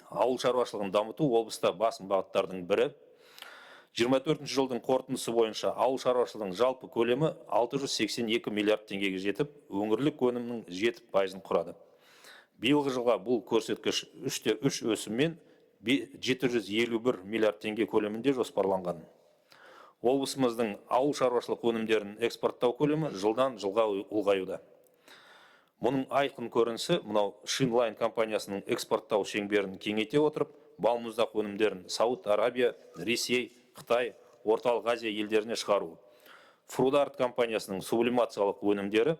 Ауыл шаруашылығын дамыту облыста басым бағыттардың бірі. 24 жылдың қорытындысы бойынша ауыл шаруашылығының жалпы көлемі 682 миллиард теңгеге жетіп, өңірлік өнімнің 7%-ын құрады. Биылғы жылға бұл көрсеткіш 3,3 өсіммен 751 миллиард теңге көлемінде жоспарланған. Облысымыздың ауыл шаруашылық өнімдерін экспорттау көлемі жылдан жылға ұлғаюда. Мұның айқын көрінісі мынау Шинлайн компаниясының экспорттау шеңберін кеңейте отырып, балмұздақ өнімдерін Сауд Арабия, Ресей, Қытай, Орталық Азия елдеріне шығару. Фрударт компаниясының сублимациялық өнімдері,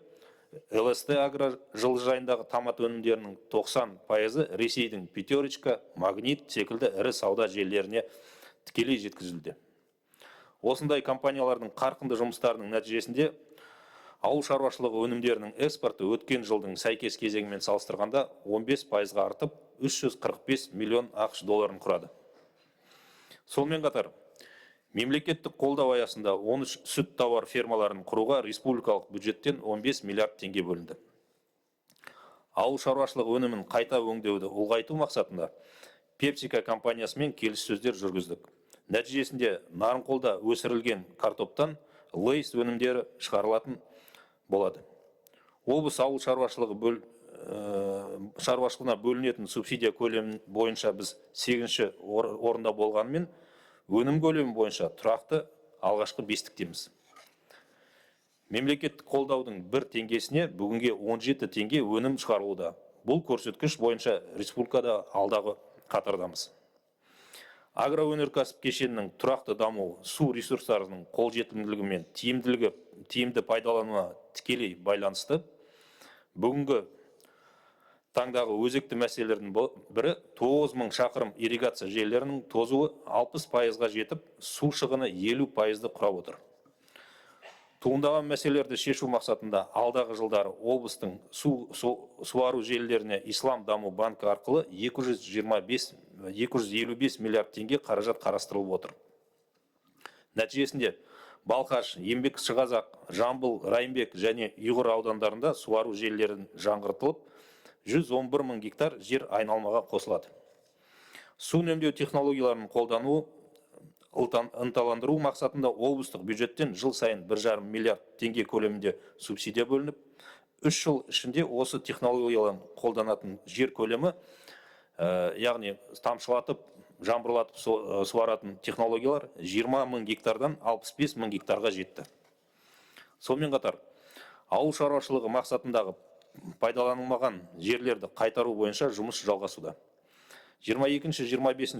ЛСТ Агро жылыжайындағы томат өнімдерінің 90%-ы Ресейдің Пятерочка, Магнит секілді ірі сауда желілеріне тікелей жеткізілуде. Осындай компаниялардың қарқынды жұмыстарының нәтижесінде ауыл шаруашылығы өнімдерінің экспорты өткен жылдың сәйкес кезеңімен салыстырғанда 15%-ға артып, 345 миллион АҚШ долларын құрады. Сонымен қатар, мемлекеттік қолдау аясында 13 сүт тауар фермаларын құруға республикалық бюджеттен 15 миллиард теңге бөлінді. Ауыл шаруашылығы өнімін қайта өңдеуді ұлғайту мақсатында PepsiCo компаниясымен келіссөздер жүргіздік. Нәтижесінде Нарынқолда өсірілген картоптан Лейс өнімдері шығарылатын болады. Облыс ауыл шаруашылығы шаруашылығына бөлінетін субсидия көлемі бойынша біз 8-ші орында болғанымен, өнім көлемі бойынша тұрақты алғашқы бестіктеміз. Мемлекеттік қолдаудың бір теңгесіне бүгінге 17 теңге өнім шығарылуда. Бұл көрсеткіш бойынша республикада алдағы қатардамыз. Агроөнеркәсіп кешенінің тұрақты дамуы су ресурстарының қолжетімділігі мен тиімділігі, тиімді пайдалануына тікелей байланысты. Бүгінгі таңдағы өзекті мәселелердің бірі 9000 шақырым ирригация желілерінің тозуы 60%-ға жетіп, су шығыны 50%-ды құрап отыр. Туындаған мәселелерді шешу мақсатында алдағы жылдары облыстың суару желілеріне Ислам даму банкі арқылы 225, 255 миллиард теңге қаражат қарастырылып отыр. Нәтижесінде Балқаш, Еңбекшіқазақ, Жамбыл, Райымбек және Ұйғыр аудандарында суару желілерін жаңғыртылып, 111 мың гектар жер айналмаға қосылады. Су үнемдеу технологияларын қолдану ынталандыру мақсатында облыстық бюджеттен жыл сайын 1,5 миллиард теңге көлемінде субсидия бөлініп, 3 жыл ішінде осы технологияларын қолданатын жер көлемі, яғни тамшылатып, жаңбырлатып суаратын технологиялар 20 мың гектардан 65 мың гектарға жетті. Сонымен қатар, ауыл шаруашылығы мақсатындағы пайдаланылмаған жерлерді қайтару бойынша жұмыс жалғасуда. 22-25